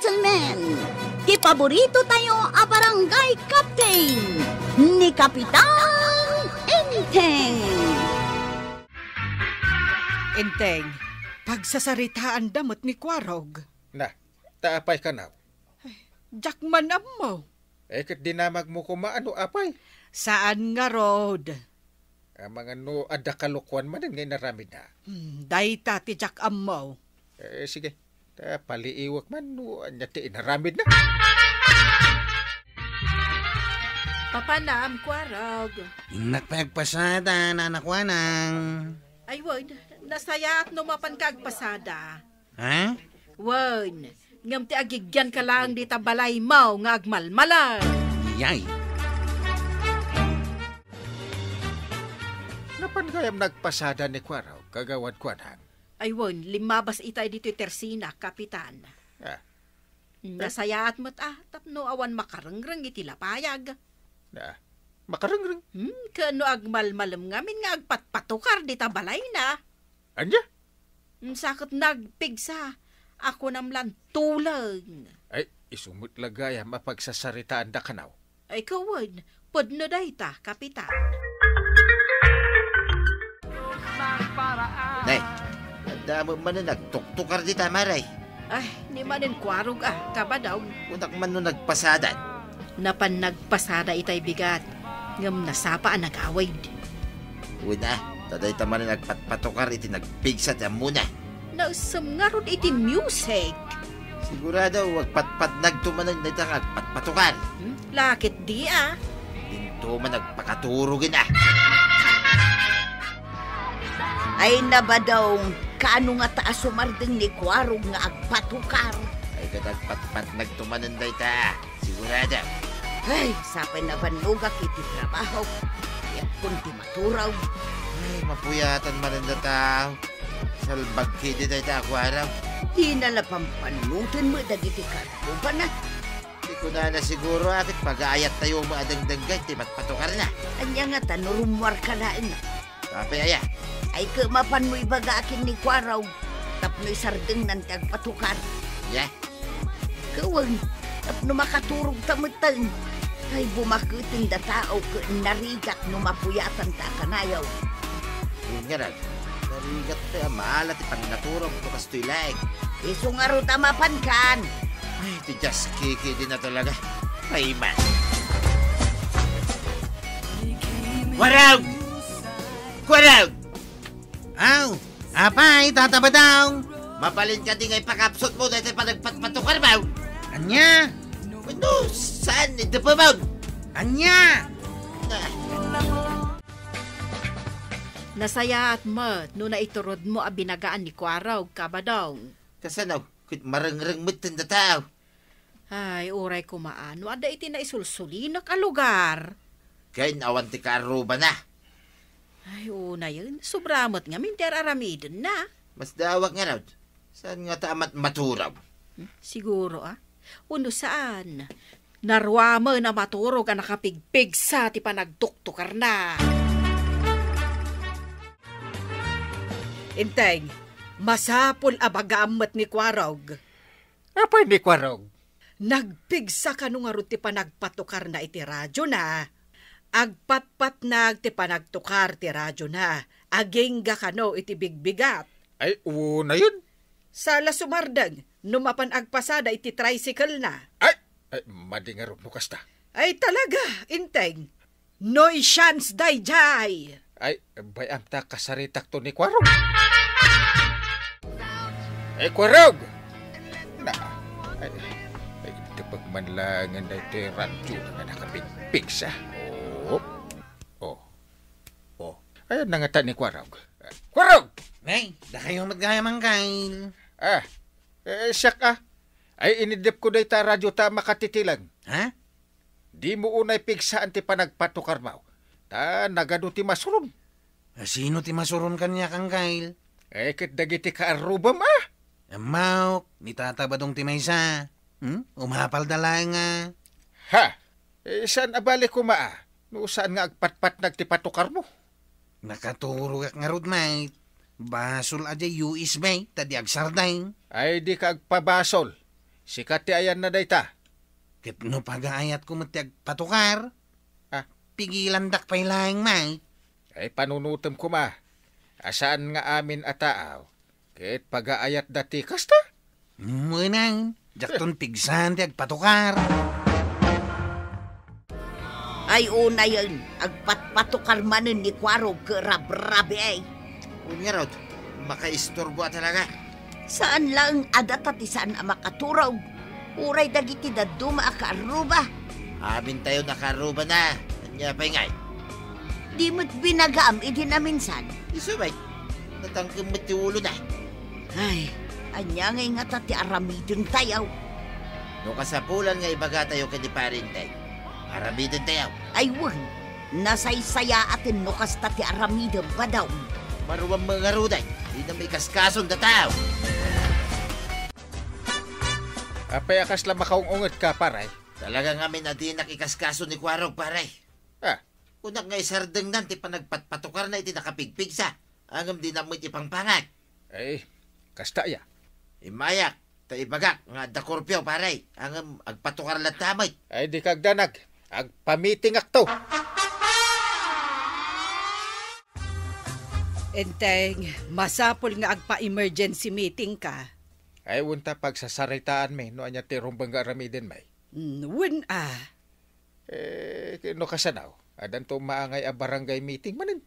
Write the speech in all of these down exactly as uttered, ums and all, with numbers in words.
Gentlemen, ti paborito tayo a barangay captain, ni Kapitan Enteng. Enteng, pagsasaritaanda met ni Kuarog. Na, ta apay kanaw? Diak man ammo. Eh, ket dinamagmo koma no apay? Saan ngarud. Amangan no adda kalokuan manen nga inaramidna. Hmm, dayta ti diak ammo. Eh, sige. Ta paliiwek man no ania ti inaramidna. Papanam, Kuarog. Innak pay agpasada, Nana Kuanang. Ay, wen, nasayaat no mapan ka agpasada. Ha? Wen, ngem ti agigyan ka laeng dita balaymo nga agmalmala. Yay. Napan gayam nagpasada ni Kuarog, Kagawad Kuanang? Ay wen, limmabas itay ditoy tersina, Kapitan. Ah. Nasayaat met a, tapno awan makarengreng iti lapayag. Ah, makarengreng? Hmm, ken no agmalmalem ngamin nga agpatpatukar dita balayna. Ania? Hmm, sa ket nagpigsa, a kunam lan tuleng. Ay, isu met la gayam a pagsasaritaanda kanaw. Ay, kawen, pudno dayta, Kapitan. Nay, adda met manen nagtuktukar dita, Mare. Ay, ni manen Kuarog a, Kabadong. Kunak man no nagpasadan. Napan nagpasada itay bigat, ngem nasapa a nagawid. Wen a, ta dayta manen nagpatpatukar iti nagpigsa ti ammona. Naisem ngarud iti music. Sigurado, agpatpatnagto manen dayta nga agpatpatukar. Hmm? Lakit di a. Dinto man agpakaturogen a. Ay, Nabadong, kaano ngata a sumardeng ni Kuarog nga agpatukar? Ay, ket agpatpatnagto manen dayta. Sigurado. Ay, sapay nabannogak iti trabaho. Yakkon ti maturog. Ay, mapuyatan manen data. Salbag kidi dayta a Kuarog. Dina la pampannutenmo dagiti karrubana. Ti kunana siguro a ket pagayattayo met a dengdengga iti patpatukarna. Ania ngata no rummuarka laeng? Apay aya? Ay, ket mapanmo ibaga a ken ni Kuarog tapno isardengnan ti agpatukar. Aya? Kawen, tapno makaturogta metten. Ay, bumaketenda tao ket narigat no mapuyatanta a kanayaw. Wen ngarud, narigat pay a maala ti pangnaturog no kastoy laeng. Isu ngarud a mapankan. Ay, ti Dios kikidina talaga. Ay, man. Kuarog! Kuarog! Aw, apay, Tata Badong? Mabalin kadi nga ipakapsutmo daytoy panagpatpatukarmo? Ania? Wenno, saan ni Depemon? Ania? Ah. Nasayaat met no naiturodmo a binagaan ni Kuarog, Kabadong. Kasano? Ket marengreng metten dataw. Ay, uray koma a no adda iti naisulsulinek a lugar. Ken awan ti kaarrubana. Ay, unayen, sobra met ngamin ti ar-aramidenna. Masdaawak ngarud. Saan ngata a mat-, maturog? Hmm, siguro, a? Wenno saan? Narua met a maturog a nakapigpigsa ti panagtuktukarna. Enteng, masapul a bagaam met ni Kuarog. Apay ni Kuarog? Nagpigsa kano ngarud ti panagpatukarna iti radiona. Agpatpatnag ti panagtukar ti radiona. Agingga kano iti bigbigat. Ay, unayen. Saan la sumardeng no mapan agpasada iti tricycle-na. Ay, ay, madi ngarud no kasta. Ay, talaga, Enteng. Nuisance daydiay! Ay, bay-am ta kasaritakto ni Kuarog. Eh, Kuarog! Na, ay, ay, depeg man laengen daytoy radyo nga nakapigpigsa. Oh. Oh. Oh. Ayan na ngata ni Kuarog. Kuarog! Nay, dakayo met gayam, Angkel. Ah, eh, siak, ah. Ay, inidep ko dayta radyo ta makatitilang. Ha? Dimo unay pigsaan ti panagpatukarmo, ta nagadu ti masuron. A, sino ti masuron kaniak, Angkel? Eh, ket dagiti kaarrubam, a. Ammok, ni Tata Badong ti maysa. Hmm? Umapalda laeng a. Ha? Eh, saan a bali koma, a, no saan nga agpatpatnag ti patukarmo? Nakaturogak ngarud, mate. Basol a diay U S B ta di agsardeng. Ay, dika agpabasol. Sika ti ayanna dayta. Ket no pagaayatko met ti agpatukar, ah, pigilandak pay laeng, Mike. Ay, panunotem koma a saan nga amin a taaw ket pagaayatda ti kasta? Munan, diakton pigsan ti agpatukar. Ay, unayen, agpatpatukar manen ni Kuarog ket rabrabiay. Wen ngarud, makaisturbo a talaga. Saan laeng a data ti saan a makaturog. Uray dagiti dadduma a kaarruba. Amintayon a kaarrubana. Ania pay ngay? Di met binagaam idi naminsan. Isu met, natangkem met ti ulona. Ay, ania ngay ngata ti aramidentayo? No kasapulan nga ibagatayo ken ni Pare Enteng, aramidentayo. Ay wen, nasaysayaaten no kasta ti aramidem, Badong. Maruam met ngaruden, dinam ikaskason dataw. Apay a kasla makaung-ungetka, pare? Talaga ngamin a dinak ikaskaso ni Kuarog, pare. Ah. Kunak nga isardengnan ti panagpatpatukarna iti nakapigpigsa, ngem dina met ipangpangag. Ay, kasta aya. Immayak, ta ibagak nga adda kurpio, pare, ngem agpatukar latta met. Ay, dika agdanag. Agpamitingakto. Enteng, masapul nga agpa-emergency meeting ka. Ay, wen ta pagsasaritaanmi no ania ti rumbeng nga aramidenmi. Mm, wen a. Eh, no kasano, addanto maangay a barangay meeting manen.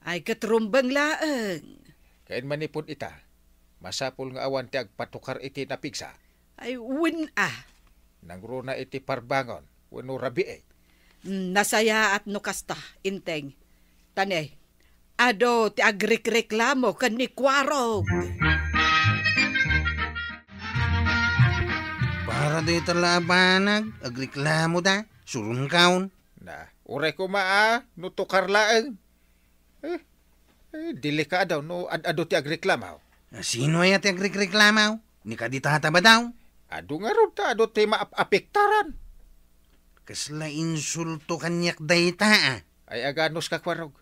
Ay, ket rumbeng laeng. Ken manipud ita, masapul nga awan ti agpatukar iti napigsa. Ay, wen a. Nangruna iti parbangon, wenno rabii. Mm, nasayaat no kasta, Enteng. Ta ne, adu ti agrikreklamo ken ni Kuarog. Para dayta la a banag, agreklamoda, suronkaon. Na, uray koma a, no tukar laeng. Eh, eh, delikado no ad-adu ti agreklamo. Sino aya ti agreklamo? Ni kadi tata ba daw? Adu ngarud ta adu ti maap-apektaran. Kasla insulto kaniak dayta, a. Ay, aganos ka, Kuarog.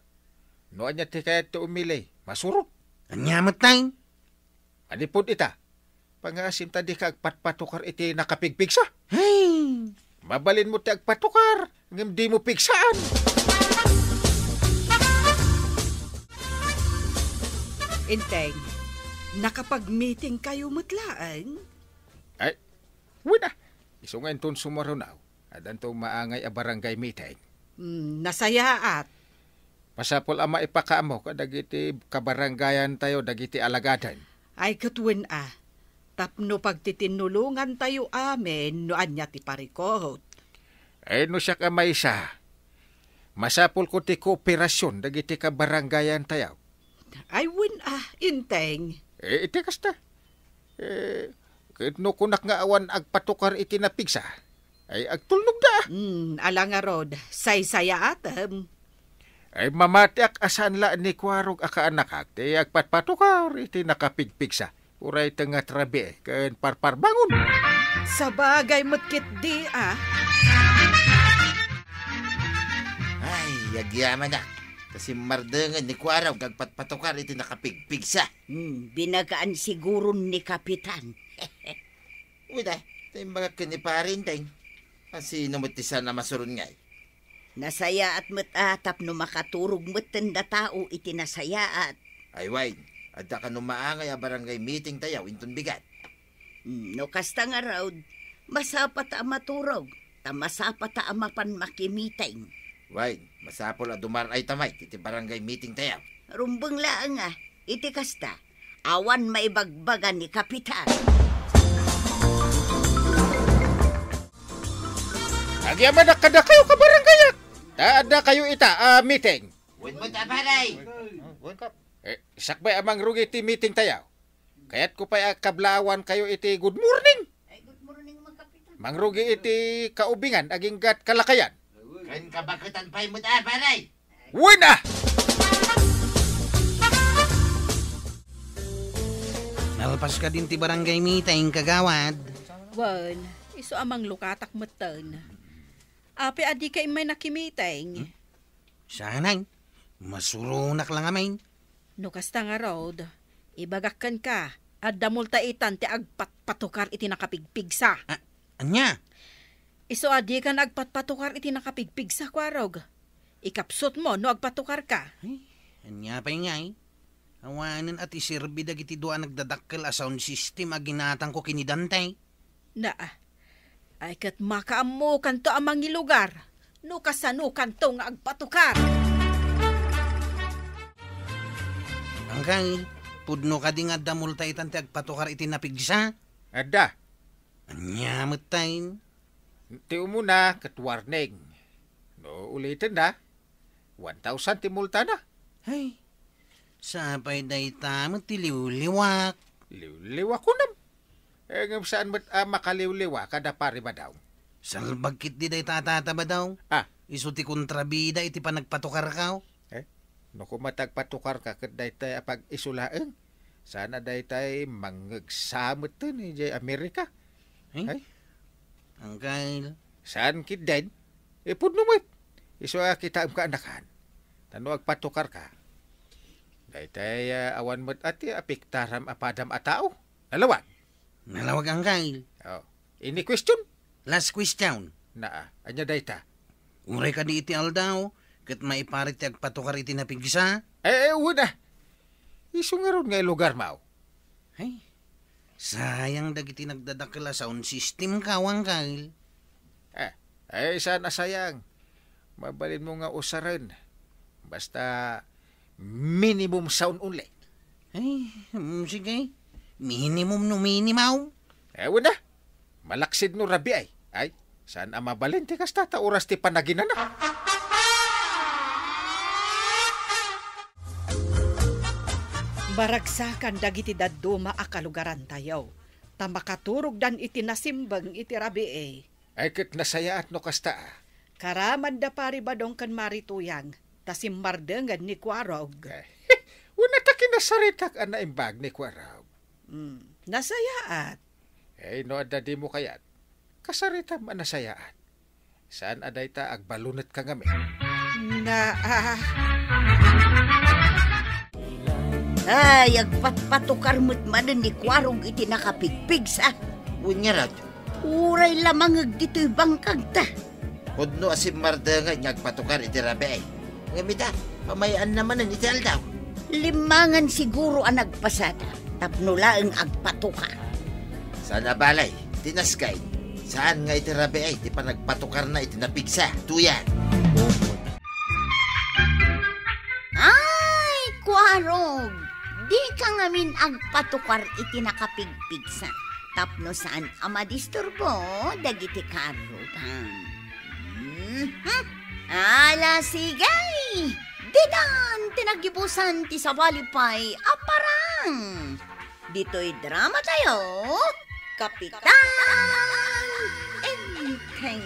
No ania ti kayat ti umili, masurot. Ania met tay? Manipud ita, pangaasim ta dika agpatpatukar iti nakapigpigsa. Hey! Mabalinmo ti agpatukar, ngem dimo pigsaan. Enteng, nakapag-meeting kayo met laeng? Ay, wen a. Isu nga inton sumaruno, addanto maangay a barangay meeting. Mm, nasayaat. Masapul a maipakaammo kadagiti kabarangayantayo dagiti alagaden. Ay, ket wen a, tapno pagtitinulongantayo amin no ania ti parikut. Ay, no siak a maysa, masapulko ti kooperasion dagiti kabarangayantayo. Ay, wen a, Enteng. Eh, iti kasta. Eh, ket no kunak nga awan agpatukar iti napigsa, ay agtulnogda. Hmm, ala ngarud, saysayaatem. Ay mamatiak a saan la ni Kuarog a kaanakak ti agpatpatukar iti nakapigpigsa, uray tengnga ti rabii ken parparbangon. Sabagay met ketdi a. Ay, agyamanak. Ta simmardengen ni Kuarog nga agpatpatukar iti nakapigpigsa. Hmm, binagaan siguron ni Kapitan. Wen a, ta imbagak ken ni Pare Enteng. Asino met ti saan a masuron ngay? Nasayaat met a tapno makaturog metten datao iti nasayaat. Ay wen, adda kano maangay a barangay meeting tayo inton bigat. Hmm, no kasta ngarud, masapata a maturog, ta masapata a mapan makimeeting. Wen, masapul a dumar-ay ta met iti barangay meeting tayo. Rumbeng laeng a, iti kasta, awan maibagbaga ni Kapitan. Agyamanak kadakayo, kabarangayak! Ta adda kayo ita a meeting. Wen met a, pare. Wen, Kap. Eh, sakbay a mangrugi ti meeting tayo. Kayatko pay a kablaawankayo iti good morning. Ay, good morning, mga kapitan. Mangrugi iti kaubingan aginggat kalakayan. Ken kabaketan pay met a, pare. Wen a! Nalpas kadin ti barangay meeting, kagawad. Wen, isu a manglukatak metten. Apay a dika immay nakimeeting? Hmm? Saan a, masuronak la ngamin. No kasta ngarud, ibagak kenka, Adda multa itan ti agpatpatukar iti nakapigpigsa. Ah, ania? Isu a dika agpatpatukar iti nakapigpigsa, Kuarog. Ikapsutmo no agpatukarka. Ay, ania pay ngay? Awanen a ti serbi dagiti dua a nagdadakkel a sound system a ginatangko ken ni Dante. Na, ay ket makaammokanto a mangilugar no kasanokanto nga agpatukar. Angkay, pudno kadi nga adda multa itan ti agpatukar iti napigsa? Adda. Ania met tayen? Ti umuna ket warning. No ulitenna, one thousand ti multana. Ay, sapay dayta met ti liwliwak. Liwliwak kunam. Eh, ngem saan met a makaliwliwa kada Pari Badong? Salbag ketdi dayta a Tata Badong. Ah. Isu ti kontrabida iti panagpatukarko. Eh, no koma ti agpatukarka ket daytay a pag-isu laeng, saan a daytay mangngegsa metten idiay Amerika. Eh? Ay? Angkay. Saan ketdin? Ipudno met. Isu a kitaemka a nakan. Ta no agpatukarka, daytay, ah, awan met a ti apektaram a padam a tao. Nalawag. Nalawag, angkay. Oh. Any question? Last question. Naa, ania dayta? Uray kadi iti aldaw, ket maiparit ti agpatukar iti napigsa? Eh, eh, wen a. Isu ngarud nga ilugarmo. Ay, sayang dagiti nagdadakkel a sound system, angkay. Eh, eh, saan a sayang? Mabalinmo nga usaren. Basta minimum sound only. Ay, mm, sige. Minimum no minimum. Eh, wen a. Malaksid no rabii. Ay, saan a mabalin ti kasta ta oras ti panaginana. Maragsakan dagiti dadduma a kalugarantayo, ta makaturogdan iti nasimbeng iti rabii. Ay, ket nasayaat no kasta a. Karamanda Pari Badong ken Mari Tuyang, ta simmardengen ni Kuarog. Eh, wen a ta kinasaritak a naimbag ni Kuarog. Hmm, nasayaat. Eh, no adda dimo kayat, kasaritam a nasayaat. Saan a dayta agbalunetka ngamin? Na, ah. Ay, agpatpatukar met manen ni Kuarog iti nakapigpigsa. Wen ngarud? Uray la mangngeg ditoy bangkagta. Pudno a simmardengen nga agpatukar iti rabii. Ngem ita, pamay-anna manen iti aldaw. Limmangan siguro a nagpasada tapno laeng agpatukar. Saan a balay, ti naskay. Saan nga iti rabii ti panagpatukarna iti napigsa, Tuyang. Ay, Kuarog! Dika ngamin agpatukar iti nakapigpigsa tapno saan a madisturbo dagiti karruban. Mhm. Ala, sige! Ditan ti naggibusan ti sabali pay a parang. Ditoy dramatayo, Kapitan Enteng.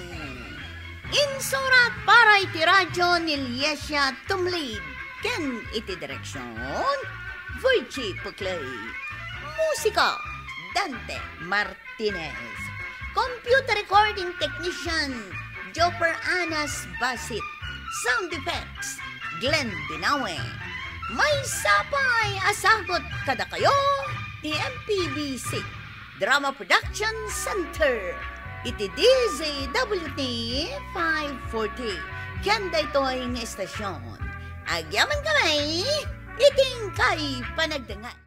Insurat para iti radyo ni Liesia Tumlid ken iti direksion, Virgie Puclay. Musika, Dante Martinez. Computer recording technician, Joper Anas Basit. Sound effects, Glenn Binawe. Maysa pay a sagut kadakayo ti M P B C Drama Production Center iti D Z W T five forty. Ken daytoy nga estasyon, agyamankami iti inkay panagdengngeg.